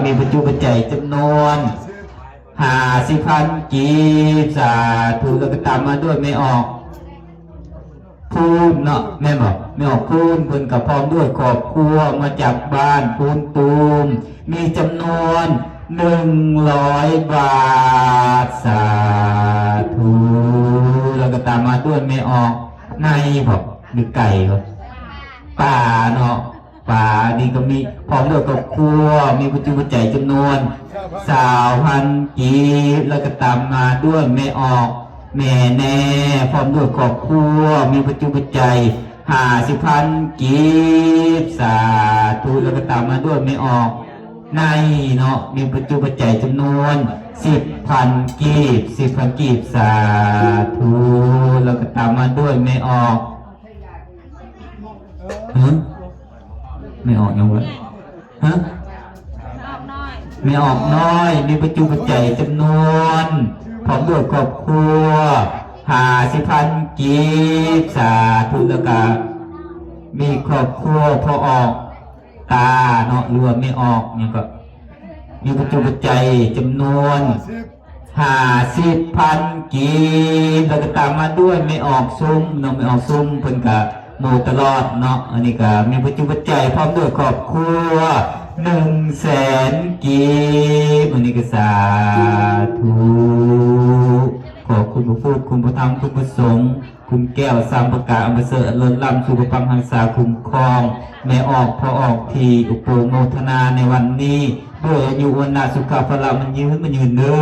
ມີປະຈຸປັດໄຈຈຳນວນຫ້າສິບພັນກີບ ສາທຸ ແລ້ວກໍຕາມມາດ້ວຍແມ່ອອກພູນເນາະ ແມ່ນບໍ່? ແມ່ອອກພູນເພິ່ນກໍພ້ອມດ້ວຍຄອບຄົວມາຈາກບ້ານໂພນຕູມ ມີຈຳນວນໜຶ່ງຮ້ອຍບາດ ສາທຸ ແລ້ວກໍຕາມມາດ້ວຍແມ່ອອກໃນບໍ ຫຼືໄກ່ບໍ? ປ່າເນາະ ປານີ້ກໍມີ ພ້ອມດ້ວຍຄອບຄົວ ມີປະຈຸປັດໄຈຈຳນວນຊາວພັນກີບ ແລ້ວກໍຕາມມາດ້ວຍແມ່ອອກ ແມ່ແນ່ ພ້ອມດ້ວຍຄອບຄົວ ມີປະຈຸປັດໄຈຫ້າສິບພັນກີບ ສາທຸ ແລ້ວກໍຕາມມາດ້ວຍແມ່ອອກໃນເນາະ ມີປະຈຸປັດໄຈຈຳນວນສິບພັນກີບ ສິບພັນກີບ ສາທຸ ແລ້ວກໍຕາມມາດ້ວຍແມ່ອອກ ຮະ? ແມ່ອອກຫຍັງວະ? ຮະ? ແມ່ອອກນ້ອຍ ມີປະຈຸປັດໄຈຈຳນວນ ພ້ອມດ້ວຍຄອບຄົວ ຫ້າສິບພັນກີບ ສາທຸ ແລ້ວກະມີຄອບຄົວພໍ່ອອກຕາເນາະ ຫຼືວ່າແມ່ອອກຫຍັງກໍ ມີປະຈຸປັດໄຈຈຳນວນ ຫ້າສິບພັນກີບ ແລ້ວກໍຕາມມາດ້ວຍແມ່ອອກຊຸມເນາະ ແມ່ອອກຊຸມເພິ່ນກະໂມຕະຫຼອດເນາະ ອັນນີ້ກະມີປະຈຸປັດໄຈພ້ອມດ້ວຍຄອບຄົວໜຶ່ງແສນກີບ ອັນນີ້ກະສາທຸ ຂໍຄຸນພະພຸດ ຄຸນພະທຳ ຄຸນພະສົງ ຄຸນແກ້ວສາມປະການ ອັນປະເສີດອັນເລີດລ້ຳ ສຸຂະພັງຮັກສາຄຸ້ມຄອງ ແມ່ອອກພໍ່ອອກທີ່ອຸປະໂມທະນາໃນວັນນີ້ ດ້ວຍອາຍຸວັນນະສຸຂະພະລະ ມັນຍືນ ມັນຍືນເດີ.